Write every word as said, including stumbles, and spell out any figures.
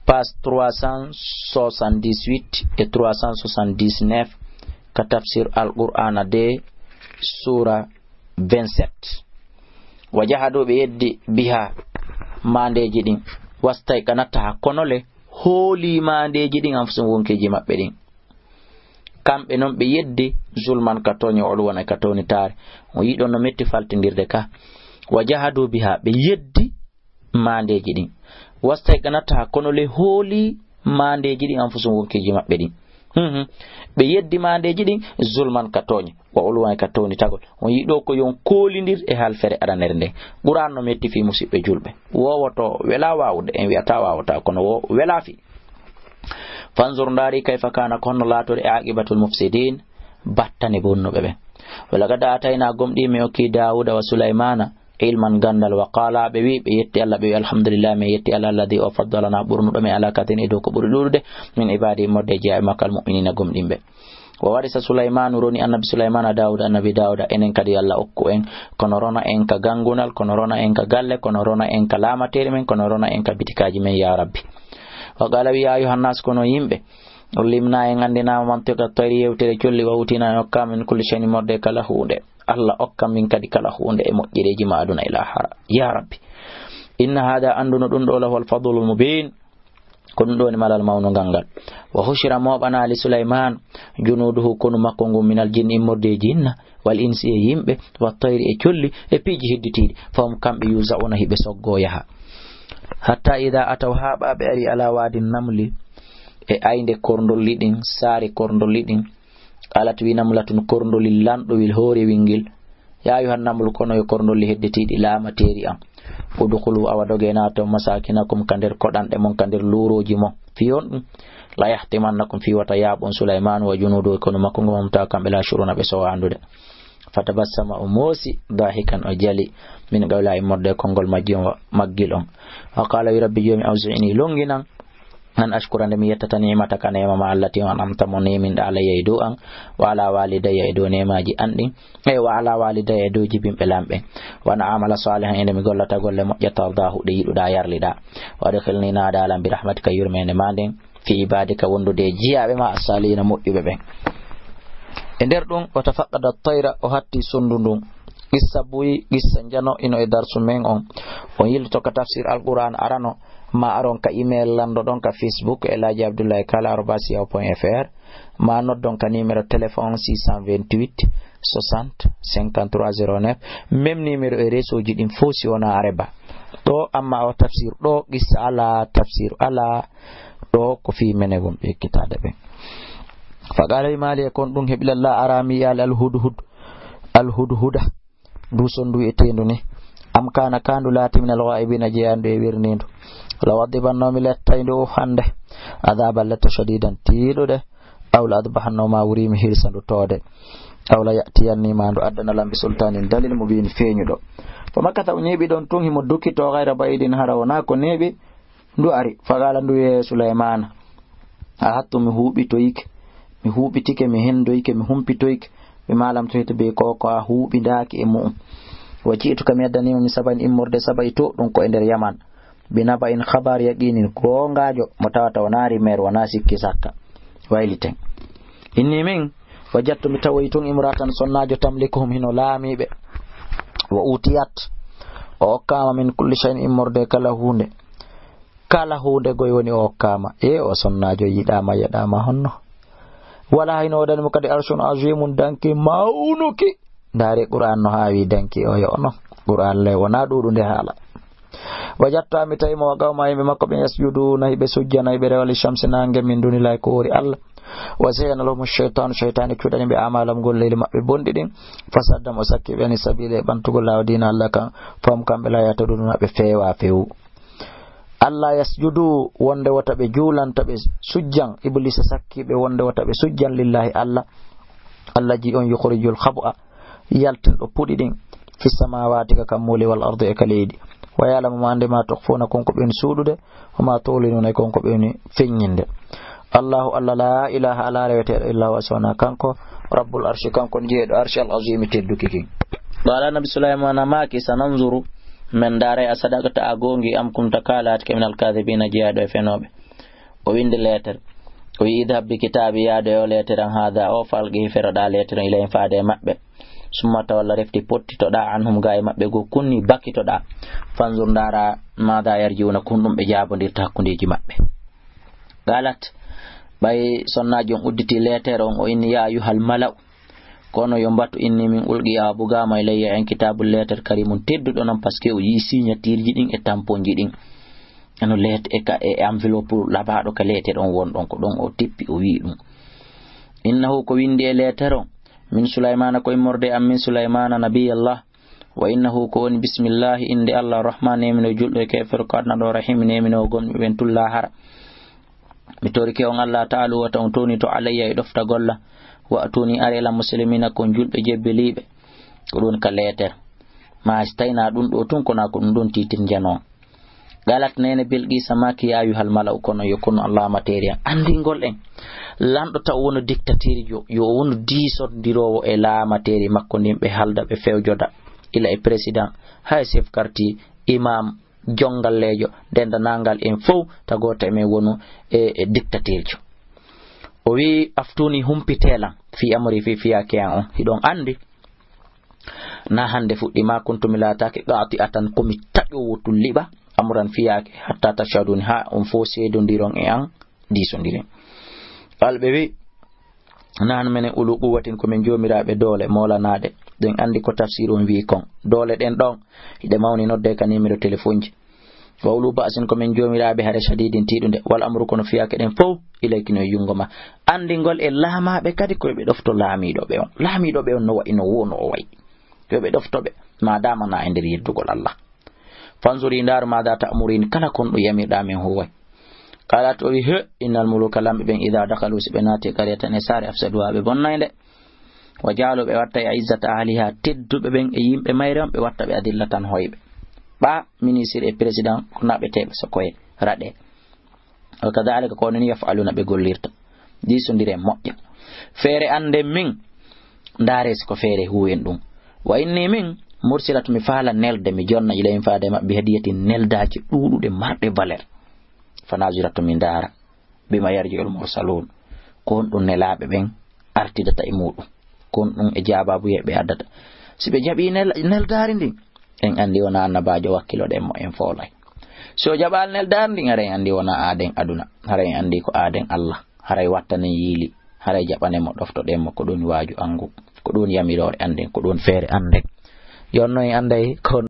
page trois cent soixante-dix-huit e trois cent soixante-dix-neuf, ka tafsir Al-Qur'ana de, sura vingt-sept. Wa jahadu, ɓe yeddi, biha, maandeeji ɗin, wastayqanatha, kono le hooli maandeeji ɗin, anfusum, wonkeeji maɓɓe ɗin. Kamɓe non ɓe yeddi, zulman, ka tooñe, uluwan, e ka townitaare. On yi'i ɗon no metti faltindirde ka. Wa jahadu biha, ɓe yeddi maandeeji ɗin. Wastayqanatha, kono le hooli maandeeji ɗin, anfusum, wonkeeji maɓɓe ɗin. Mhm. Ɓe yeddi maandeeji ɗin, zulman, ka tooñe, wa uluwan, e ka townitagol. On yi'i ɗo ko yon koolindir e halfere aranere nden. Qur'an no metti fii, musiɓɓe julɓe. Wowoto wela waawude, en wi'ata waawata, kono wo wela fii. Fanzur, ndaari, kayfa kana, ko honno laatori, aqibatul mufsidin, battane bonnuɓe ɓen. Wa laqad atayna, gomɗii men okki Daawuda wa Sulaymana ilman, ganndal, wa qala, ɓe wi'i, ɓe yetti Allah, ɓe wi'i, alhamdulillah, men yetti Allah, alladhi, o, faddalana, ɓurnuɗo men, ala kathirin, e dow ko ɓuri ɗuuɗude, min ibadi, immorde e jiyaaɓe makko, al mu'minina, gomɗinɓe. Wa warisa Sulaymanu, roni annabi Sulaymana Daawuda, annabi Daawuda, enen kadi Allah okku en, kono rona en ka ganngunal, kono rona en ka galle, kono rona en ka laamateeri men, kono rona en ka bitikaaji men, ya Rabbi. Wa qala, wi, ya ayyuhan nas, kono yimɓe, ullimna, en anndinaama, mantiqa tayri, yewtere colli, wa utina, en okkaama, min kulli shay'in, immorde e kala huunde. Allah okka min kadi kala huunde e moƴƴereeji ma aduna e laahara. Ya Rabbi. Inna hada, anndu no ɗum ɗo, lahuwal fadlul mubin, ko ɗum ɗo woni malal mawnugal ngal. Wa hushira, mooɓana li Sulayman, junuduhu, konu makko ngun, minal jinni, immorde e jinna, wal insi, e yimɓe, wa tayri, e colli, e piiji hedditiiɗi. Fahum, kamɓe, yuzauna, hiɓe soggo yaha. Hatta ida ataw, haa ɓa ɓe ari ala wadi namli, e aynde korndolli ɗin, saare korndolli ɗin, qalat, wi namlatun, korndolli lanɗowil hoorewil ngil, ya ayyuhan namlu, kono yo korndolli hedditiiɗi, laamateeri an, udkhulu, awa doge naato, masakinakum, ka nder koɗanɗe mon, ka nder luurooji mon. Fii honɗum? La yahtimannakum, fii wata yaaɓon Sulaymanu wa junuduhu, konu makko ngun, wa hum, tawa kamɓe, la yash'uruna, ɓe sowa anndude. Fatabassama, o moosi, dahikan, o jali, min qawliha, immorde e konngol majji on, wa, maggil on. Wa qala, wi, Rabbi Joomi, awzi'ni, lonnginan, an ashkura, nde mi yettata, ni'mataka, neema ma, allati, on, an'amta, mo neeminɗa, alayya, e dow an, wa ala walidayya, e dow neemaaji an ɗin, e wa ala walidayya, e dow jibinɓe lan ɓen, wa an a'mala salihan, e nde mi gollata golle moƴƴe, tardahu, ɗe yiɗuɗa, yarliɗa, wa adkhilni, naada lan, bi rahmatika, yurmeende ma nden, fi ibadika, wondude e jiyaaɓe ma, as-salihina, moƴƴuɓe ɓen. E nder ɗum, wa tafaqqada at-tayra, o hatti sonndu ndun. Qissa buy, qissa njano, ino e darsu men on. On yiltoto ka tafsir Al-Qur'an arano, ma aron ka email, lanndo ɗon ka Facebook, Elhadji Abdoulaye Kala arobase yahoo point F R, ma noddon ka numéro téléphone six cent vingt-huit soixante cinquante-trois zéro neuf. Même numéro e réseau ji ɗin fof, si wona areba. Ɗo amma o tafsir ɗo, qissa ala, tafsir ala, ɗo ko fii menen wonɓe ekkitaade ɓen. Fa qala, wi maali, e kon ɗum heɓi lalla, ara mi yiyaali, al hudhud, al hudhuda, ndu sonndu wi'eteendu ni, am kana, ka ndu laati, min al ghaibina, jeyandu e wirnindu, la u'adhibannahu, mi lettay ndu hannde, adhaban letta, shadidan, tiiɗude, aw la adbahannahu, ma wuri mi hirsa ndu toode, aw la ya'tiyanni, ma ndu addana lan, bi sultanin, dalil, mubin, feeñuɗo. Fa makatha, o neeɓi ɗon tun, himo dukkitoo, ghayra ba'idin, hara wonaa ko neeɓi, ndu ari, fa qala, ndu wi'i Sulaymana, ahattu, mi huuɓitoyike, mi huuɓitike, mi hendoyike, mi humpitoyike, bima lam tuhit bihi, ko ko a huuɓindaaki e mu'um. Wa ji'tuka, mi addaniima, min saba'in, immorde Saba'i, to ɗum ko e nder Yaman, bi naba'in, khabar yaqinin, goongaajo, mo tawata wonaa rimeer, wonaa sikki sakka. Wayliten. Inni min, wajadtu, mi tawoyi tun, imra'atan, sonnaajo, tamlikuhum, hino laamiiɓe. Wa utiyat, o okkaama, min kulli shay'in, immorde kala huunde. Kala huunde goy woni o okkaama. E o sonnaajo yiɗaama, yeɗaama honno? Wala, hayno woodani mo kadi, arshun azimun, danki mawnuki. Ndaari Qur'an no haawi danki o, yo ono. Qur'an le wonaa ɗuuɗunde haala. Wajadtu, mi tawi mo, wa qawma, yimɓe makko ɓen, yasjuduna, hiɓe sujjana, hiɓe rewa, li shamsi, naange, min dunillahi, ko woori Allah. Wa zayyana lahum shaytanu, shaytaani cuɗani ɓe, amalahum, golleeli maɓɓe bonɗi ɗin. Fasaddahum, o sakki ɓe, ani sabili, e ɓantugol laawo diina Allah kan. Fahum, kamɓe, la yahtaduna, ɓe feewa few. Alla yasjudu, wonde wota ɓe juulan, ta ɓe sujjan. Iblisa sakki ɓe wonde wota ɓe sujjan lillahi Alla. Alla ji on yukhrijul khabu'a, yaltinɗo puɗi ɗin, fi samawati, ka kammuuli, wal ardi, e ka leydi. Wa ya'lamu, ma andi, ma tukhfuna, kon ko ɓen suuɗude, wa ma tu'linuna, e kon ko ɓen feññinde. Allahu Alla, la ilaha, ala reweteeɗo illa huwa, si wona kanko, rabbul arshi, kanko on jeeɗo arshi, al azimi, tedduki kin. Qala, Nabi Sulaymana maaki, sananzuru, men ndaaray, a sadaqta, a goongi, am kunta, ka laatike, minal kadhibina, jeyaaɗo e fenooɓe. O windi leeter. O wi: "Idhab bi kitaabi, yaadu e o leeter an haada o, fa alqihi, feroɗa leeter on ilayhim, faade e maɓɓe. Summa tawalla, refti pottitoɗa, anhum, ga e maɓɓe goo, kunni, bakitoɗa. Fanzur, ndaara, maada yarji'una, ko honɗum ɓe jaabondirta hakkundeeji maɓɓe." Qalat, ɓay sonnaajo on udditi leeter on, o inni: "Ya ayyuhal mala'u, kono yo mbatu, inni min ulqiya, a bugaama ilayya e an kitaabun, leeter, karimun, tedduɗo non, parce que o yii signatureji ɗin e tamponji ɗin. Eno leet e ka, e enveloppe laɓaaɗo ka leeter on won ɗon, ko ɗon o tippi, o wi'i ɗum. Innahu, ko windi e leeter on, min Sulaymaana, ko immorde an min Sulaymaana, nabiyallah. Wa innahu, ko woni bismillahi, innde Allah, Rahmaan, neemino julɗo e keefero ko aduna ɗo, Rahiim, neemino gomɗinɓe ɓen tun laahara. Mi torike on Allah ta'ala, wata on towni to alayya e ɗoftagol la. Wa atuni, are lan, muslimina, kon julɓe jebbeliiɓe." Ko ɗum ka leeter. Ma si tawii na ɗum ɗo tun, kono ko ɗum ɗon tiitirjanoo. Qalat, neene Bilqiisa maaki: "Ya ayyuhal mala'u, kono yo konu an laamateeri an." Anndingol en, lanɗo taw wonu dictateur jo, yo wonu diisondiroowo e laamateeri makko ndin, ɓe halda, ɓe fewjoda, ila e président, hay chef quartier, imam, jonngalleejo, denndaangal en fow, ta gooto e men wonu e, e dictateur jo. O wi'i: "Aftuni, humpitee lan, fi amri, fi fiyaake an on. Hiɗon anndi, na hannde fuɗɗi, ma kuntu, mi laataake, qaati'atan, ko mi taƴoowo tun liɓa, amran, fiyaake, hatta tashhaduni, haa on fow seedondiron e an, diisondiren." Alɓe wi'i: "Nahnu, menen, ulu quwwatin, ko men joomiraaɓe doole moolanaaɗe. Ɗen anndi ko tafsir on wi'i kon. Doole ɗen ɗon, hiɗe mawni, noddee ka numéro téléphone ji. Wa ulu ba'sin, ko men joomiraaɓe hare, shadidin, tiiɗunde. Wal amru, kono fiyaake ɗen fow, ilayki, no e junngo ma." Anndingol e laamaaɓe kadi ko yo ɓe ɗofto laamiiɗo ɓe on. Laamiiɗo ɓe on no wa'i, no woo, no o wa'i. Yo ɓe ɗofto ɓe, maadaama na e nder yeddugol Allah. "Fanzuri, ndaaru, maada ta'murini, kala kon ɗum yamirɗaa men huuway." Qalat, o wi: "He, innal muluka, lamɓe ɓen, idaa dakhalu, si ɓe naati qaryatan, e saare, afsaduha, ɓe bonnay nde. Wa ja'alu, ɓe watta, a'izzata ahliha, tedduɓe ɓen e yimɓe mayre on, ɓe watta ɓe adillatan, hoyɓe. Ɓa ministre e président, ko naɓeteeɓe so koye raɗe. Wa kadhalika, ko onon yaf'aluna, ɓe gollirta. Diisondiren moƴƴa. Feere annden min, ndaare si ko feere huuwen ɗum. Wa inni min, mursilatu, mi faala nelde, mi jonna, ilayhim, faade maɓɓe, bi hadiyatin, neldaaji ɗuuɗuɗe, marɗe valeur. Fa naziratu, mi ndaara, bima yarji'ul mursalun, ko honɗum nelaaɓe ɓen artidata e muɗum, ko honɗum e jaabaabuye ɓe addata. Si ɓe jaɓii nel-, neldaari ndin, en anndi wonaa annabaajo, wakkiloɗen mo, en foolay. Si o jaɓaali neldaari ndin, haray en anndi wonaa aaden aduna, haray en anndi ko aaden Allah, haray wattanen yiili, haray jaɓanen mo, ɗoftoɗen mo, ko ɗum waaju anngu, ko ɗum yamiroore annden, ko ɗum feere annden. Jooni non en annday ko